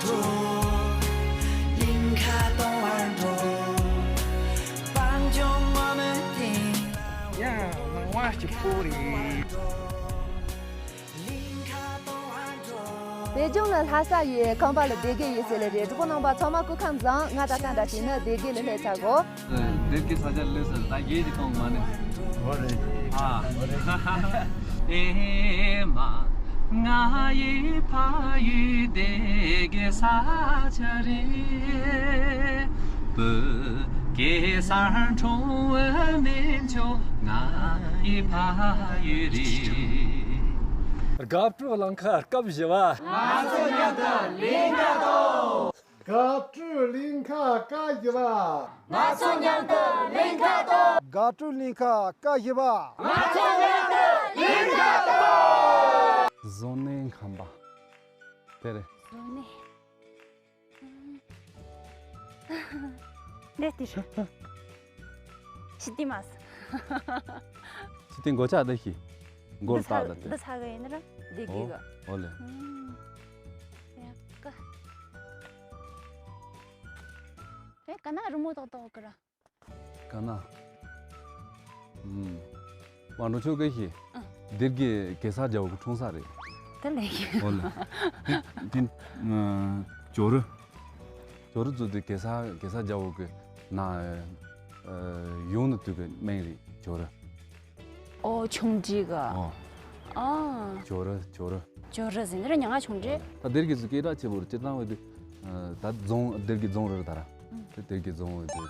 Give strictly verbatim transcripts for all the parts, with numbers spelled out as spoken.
འགྲོ། གླིང་ཁ་གཏོང་བར་འགྲོ། སྤང་ལྗོངས་ངོ་མའི་སྟེང་ལ། ཡ། སྣང་བ་སྐྱིད་པོ་རེད། གླིང་ཁ་གཏོང་བར་འགྲོ། བོད་ལྗོངས་ལ་ལྷ་ས་ཡོད། ཁམས་པ་ལ་སྡེ་དགེ་ཡོད་ཟེར་ལེ་རེད། གྲོགས་པོ་རྣམ་པ་ཚང་མ་སྐུ་ཁམས་བཟང་། ང་ད་ལྟ་འདྲ་བྱས་ན་སྡེ་དགེ་ལ་སླེབས་ཚར་གོ། སྡེ་དགེ་ས་ཆ་ལོས་ཟེར་ད་རྒྱས་ཀྱི་གཏོང་མ་ནི། འོ་རེད། ཨ། ཨེ་མ། ང་ཡི་ཕ་ཡུལ་སྡེ་དགེ་ས་ཆ་རེད། བོད་གེ་སར་འཁྲུངས་པའི་གནས་མཆོག་ང་ཡི་ཕ་ཡུལ་རེད། དགའ་སྤྲོའི་གླིང་ཁ་སྐབས་བཞི་པ། ང་ཚོ་མཉམ་དུ་གླིང་ཁ་གཏོང་། དགའ་སྤྲོའི་གླིང་ཁ་སྐབས་བཞི་པ། ང་ཚོ་མཉམ་དུ་གླིང་ཁ་གཏོང་། དགའ་སྤྲོའི་གླིང་ཁ་སྐབས་བཞི་པ། ང་ཚོ་མཉམ་དུ་གླིང་ཁ་གཏོང་། བཟོ་ལས་ཁང་པ། དེ་རེད། བཟོ་ལས། འདི་དེ་རེད། ཕྱི་དེ་མ་ཟ། ཕྱི་དེ་མགོ་ལྕགས་དེ་ཤི། མགོ་ལ་བཏགས་དང་དེ། འདི་ཚ་གི་ཡིན་ན་ར། འདི་གི་ག། འོ་ལེ། ཡ་ཀ། ཨེ་ཀ་ན་རི་མོ་ཏོག་ཏོག་གི་ར། ཀ་ན། ཨུམ། མ་འགྲོ་ཆོག་གི་ཤི། ཨ། སྡེ་དགེ་གེ་སར་རྒྱལ་པོ་གི་འཁྲུངས་ས་རེད། དེ་ལས་ཀྱི། འོ་ལེ། དེ་དེ། ཇོ་རུ། ཇོ་རུ་ཚོ་དེ་གེ་སར་གེ་སར་རྒྱལ་པོ་གི་ན། ཡོང་ནི་དུས་ཀྱི་སྨན་རེད་ཇོ་རུ། ཨོ་ཆུང་འདྲིས་ག། ཨོ། ཨ། ཇོ་རུ་ཇོ་རུ། ཇོ་རུ་ཟེར་ནི་ར་ཉང་ང་ཆུང་འདྲིས། ད་སྡེ་དགེ་ཚོ་སྐད་གྲགས་ཆེ་བོ་རེད། སྤྱིར་བཏང་བས་དེ། ད་རྫོང་སྡེ་དགེ་རྫོང་རུ་རེད་ད་ར། དེ་སྡེ་དགེ་རྫོང་བས་དེ།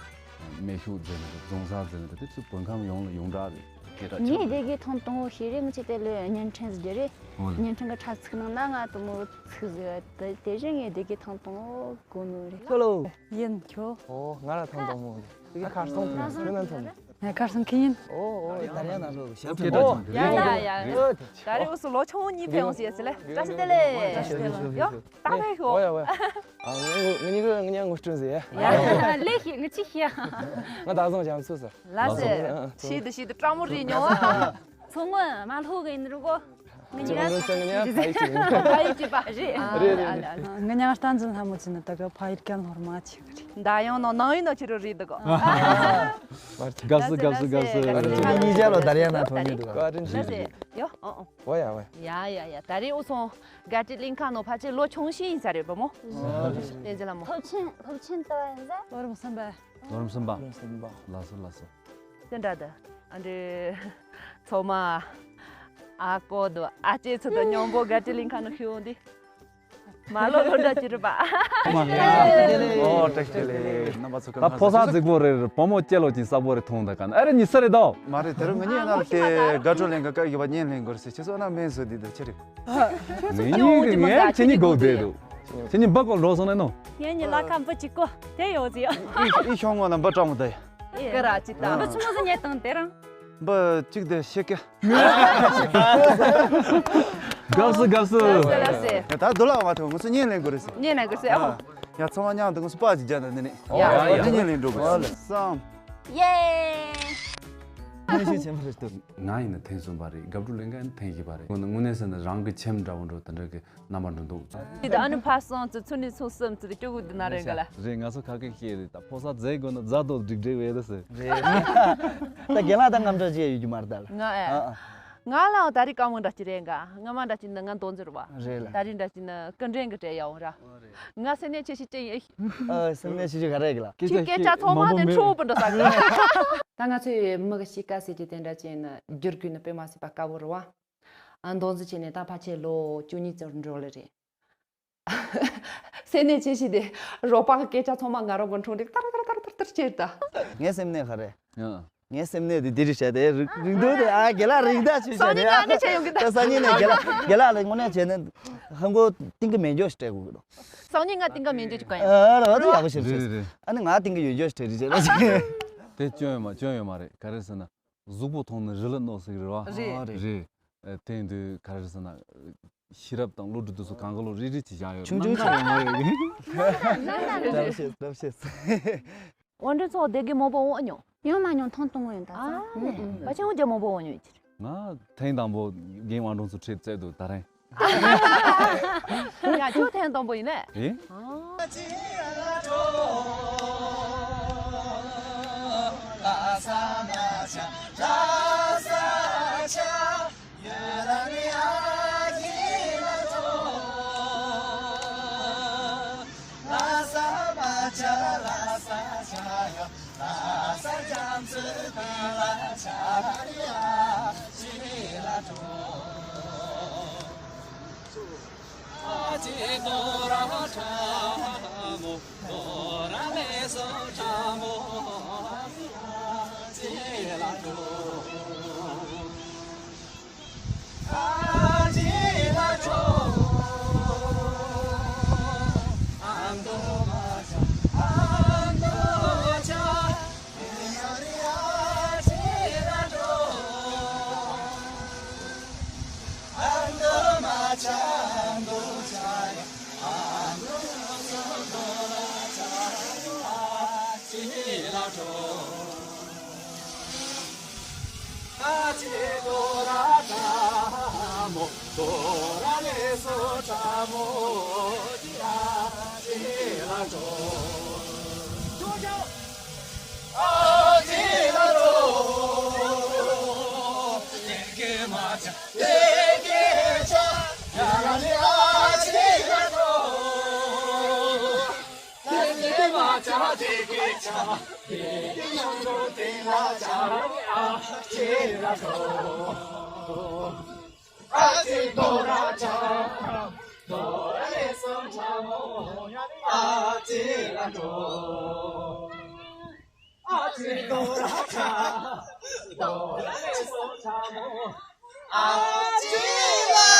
སྨན་ཤུགས་ཟེར་ནི་རེད། རྫོང་གསར་ཟེར་ནི་རེད། དེ་ཚོ་བོད་ཁམས་ཡོངས་ལ་ཡོངས་གྲགས་རེད། སྐད་གྲགས་ཆེ་ངས་བོ་སྡེ་དགེ་ཐོན་དང་པོ་ཤེས་རེད། ངས་ཅི་དེ་ལོས་བརྙན་འཕྲིན་ཟེར་རྒྱུ་རེད། ཨོ་ལེ། བརྙན་འཕྲིན་གི་ཁྲ་ཚིག་ནང་ན་ང་དུ་མོ་ཚིག་ཟེར་བ་དེ་དེ་བཞིན་ངས་བདེ་སྐྱིད་ཐང་སྟོང་གོ་ནོ་རེད། ཁྱོད་ལོ། ཡིན་ཁྱོད། ཨོ་ང་ལ་ཐང་སྟོང་མོ་རེད། ཁ་སང་ཐོན་ཁྱོད་ན་ཐོན། ངས་ཁ་སང་ཁྱི་ཡིན། ཨོ་ཨོ་ད་རེ་ན་ལོ་ཞབས་ཁྱེད་ཀྲོ་ཡ་ཡ་ཡ། ད་རེ་འུ་སུ་ལོ་ཆུང་གཉིས་ཕེ་ཡོང་ཟེར་ཟེར་ལེ། བཀྲ་ཤིས་བདེ་ལེགས། ཡོ། ད་ཕེ་ཤོ། ཨོ་ཡ་ཨོ་ཡ། ང་གཉིས་ཀྱི་ང་གཉིས་ངོ་སྤྲོད་ཟེར། ཡ་ལེ་ཤི་ང་ཅི་ཤི་ཡ། ང་ད་བཟང་བྱམས་སོ་ཟེར། ལ་ཟེར། ཤི་དུ་ཤི་དུ་སྤྲང་མོ་རེད་མྱོང་བ། ཚོང་མ་མ་ལྷོ་གི་ཡིན་རུ་གོ། ང་ཉི་ང་ཚོ་ང་ཉ་ཕ་ཡི་ཅི་ཡིན། ཕ་ཡི་ཅི་པ་རེད། རེད་རེད་རེད། ང་ཉ་སྟན་འཛིན་ལྷ་མོ་ཅི་ནི་ད་ག་ཕ་ཡི་ཀན་ལྷོར་མ་ཆི་གི་རེད། ད་ཡང་ནོ་ནང་ཡིན་ནོ་ཅི་རུ་རེད་དུ་གོ། དགའ་བསུ་དགའ་བསུ་དགའ་བསུ། ཁྱེད་གཉིས་ཆ་ལོ་ད་རེ་ཡང་ན་གྲོང་ཉིད་འདུག་ག། ལ་ཟེར་ཡོ། ཨོ་ཨོ། ཨོ་ཡ་ཨོ་ཡ། ཡ་ཡ་ཡ། ད་རེས་འུ་ཚོ་དགའ་སྤྲོའི་གླིང་ཁ་ནོ་ཕལ་ཆེར་ལོ་ཆུང་ཤོས་ཡིན་ས་རེད་པ་མོ། ཨོ་རེད་རེད། བསྟན་འཛིན་ལ་མོ། སློབ་ཆེན་སློབ་ཆེན་ལྟ་བ་ཡིན་ས། ལོ་རིམ་གསུམ་པ། ལོ་རིམ་གསུམ་པ། ལོ་གསུམ་པ། ལགས་སོ་ལགས་སོ། དེ་འདྲ་ད། ཨ་འདྲེ། ཚོ་མ། ཨ་ཀོ་དོ་ཨ་ཅེ་ཚོ་དང་མཉམ་པོ་དགའ་སྤྲོའི་གླིང་ཁ་ནོ་ཤི་འོང་དེ། མ་ལོ་ལོ་འདྲ་ཅི་རུ་པ། ཨོ་བཀྲ་ཤིས་བདེ་ལེགས། རྣམ་པ་ཚོ་ད་ཕོ་གསར་རྫིག་པོ་རེ་རེ་བུ་མོ་སྐྱེ་ལོ་ཅིག་གསར་པོ་རེ་མཐོང་ད་ག་ན་ཨ་རེ་ཉི་ས་རེ་དོ། མ་རེད་དེ་རུ་ང་གཉིས་ནང་དེ་དགའ་སྤྲོ་ལེན་ག་ཀ་ཡོད་པ་གཉེན་ལེན་དགོས་རེད་ཟེར་ཁྱེད་ཚོ་ན་མེད་བཟོ་དེ་ད་ཆི་རེད། ངེད་གཉིས་ངེད་ཁྱེད་གཉིས་སྒུག་བསྡད་འདུག་ཁྱེད་གཉིས་བུ་གོ་འགྲོ་སོང་ན་ནོ། ངེད་གཉིས་ལ་ཁ་འབུ་གཅིག་གོ་དེ་ཡོད་ཟིག་ཨི་ཤོང་ངོ་ན་འབུ་སྤྲང་མོ་དེ། ཀ་ར་ཅི་ད། འབུ་ཆུང་ངུ་ཟིག་ཉལ་དང་དེ་རང་། འབུ་གཅིག་དེ་ཤེས་ཀ། དགའ་བསུ་དགའ་བསུ། ད་དུ་ལ་བ་ཐོ་ང་ཚོ་གཉེན་ལེན་དགོས་རེད་ཟེར། གཉེན་ལེན་དགོས་ཟེར་ཨོ། ཡ་ཚང་མ་མཉམ་དུ་ང་ཚོ་པ་ཅིག་རྒྱ་ན་འདི་ནས། ཡ་ཡ་ཡ། གཉེན་ལེན་འགྲོ་དགོས་བསམ། ཡེ། ངས་ཤེས་ཆེན་པོ་རེད་ད། ང་ཡིན་ན་ཐེངས་གསུམ་པ་རེད། དགའ་སྤྲོ་ལེན་མཁན་ཐེངས་བཞི་པ་རེད། དངོས་གནས་ཟེར་ན་རང་གི་ཁྱིམ་འདྲ་བོ་འགྲོ་དེ་འདྲ་གི་རྣམ་པ་འགྲོ་འདུག་དེ་ཨ་ནི་ཕ་སོང་ཙི་ཚུ་ནི་ཚུ་སུམ་ཙི་སྐྱོ་གུ་དེ་ན་རེ་ག་ལ། རེད། ང་ཚོ་ཁ་སྐད་ཤེས་རེད། ད་ཕོ་གསར་རྫས་དགོས་ན་རྫ་དོ་འགྲིག་འགྲིག་བས་ད་ཟེར། རེད། ད་རྒན་ལགས་ད་རྔམ་སྐྲག་ཅི་ཡ་ཡོད་རྒྱུ་མ་རེད་ད་ལ། ང་ཨེ། ཨ་ཨ། ང་ལའང་ད་རེས་དཀའ་མོ་འདྲ་ཅི་རེད་འགའ། སྔ་མ་འདྲ་ཅི་ན་ང་མདོ་འཛིན་རུ་བ། རེད་ལ། ད་རེས་འདྲ་ཅི་ན་སྐུ་མགྲོན་གི་གྲས་ཡ་འོང་ར། ང་སེམས་ནས་ཆེ་ཤི་ཅི་ཡིན། ཨ་སེམས་ནས་ཆེ་ཤི་ག་རེ་གི་ལ། ཁྱི་སྐད་ཆ་ཚང་མ་ནི་འཕྲོ་བུ་འདྲ་ས་གི། ད་ང་ཚོའི་མི་གི་གཤིས་ཀ་ཟེར་གྱི་དེ་འདྲ་ཅི་ན་བསྒྱུར་དགོས་ན་དཔེ་མ་སྲིད་པ་དཀའ་བོ་རུ་བ། ཨ་མདོ་འཛིན་བྱས་ནས་ད་ཕལ་ཆེར་ལོ་བཅུ་གཉིས་ཙམ་འགྲོ་ལེ་རེད། སེམས་ནས་ཆེ་ཤི་དེ་རོགས་པ་གི་སྐད་ཆ་ཚང་མ་ང་རོགས་གི་འཕྲོ་འགྲིག་ཏར་ཏར་ཏར་ཏར་ཏར་བྱེད་ད། ངའི་སེམས་ནས་ག་རེ། ཡ། ངའི་སེམས་ནས་དེ་འདི་རེད་བྱས་ཏེ་རིང་རིང་དུ་དེ་ཨ་རྒན་ལགས་རིང་ད་ཆུ་བྱས་ཏེ་སང་ཉིན་ང་ཨ་ནི་བྱས་ཡོང་གི་ད། ད་སང་ཉིན་ནས་རྒན་ལགས་རྒན་ལགས་ལ་དངོས་གནས་བྱས་ན་ཧང་གོ་ཏིང་གི་མེ་འཇོག་ཞིག་སྤྲད་དགོས་གི་འདུག་སང་ཉིན་ང་ཏིང་གི་མེ་འཇོག་ཅིག་གོན་ཡ། ཨ་ར་བ་དེ་ཡག་པོ་ཞིག་རེད་རེད་རེད། ཨ་ནི་ང་ཏིང་གི་ཡོད་འཇོག་ཞིག་སྤྲད་རེད་བྱས་ལ་ཞིག་དེ་སྐྱོན་ཡོད་མ་སྐྱོན་ཡོད་མ་རེད། ག་རེ་ཟེར་ན། གཟུགས་པོ་མཐོང་ན་རི་ལ་གནོད་སྲིད་རེད་བ། རེད། རེད། ཨ་དེ་དུས་ག་རེ་ཟེར་ན། ཤེས་རབ་དང་བློ་གྲོས་དེ་ཚོ་གང་ག་ལོ་རེ་རེ་ཅིག་བཞག་ཡོད། ཆུང་ཆུང་ཆགས་ཡོད་མ་རེད། ལབ་ཤེས་ལབ་ཤེས། དབང་འདུས་ཚོ་སྡེ་དགེ་མང་པོ་འོང་མྱོང་། ཡོང་མ་མྱོང་ཐེངས་དང་པོ་ཡིན་ད་ཨ་ཚ། ནི་ཨུ་ཨུ། ཕལ་ཆེར་འོང་རྒྱ་མང་པོ་འོང་མྱོང་ཡོད་ཀྱི་རེད། ང་ཐེངས་དང་པོ་རྒན་དབང་འདུས་ཚོ་ཁྲིད་བཙལ་འདུག་ད་རེས། ཡ་ཁྱོད་ཐེངས་ སྡོང་པོ་ཡིན་ནས། ཨེ། ཨ།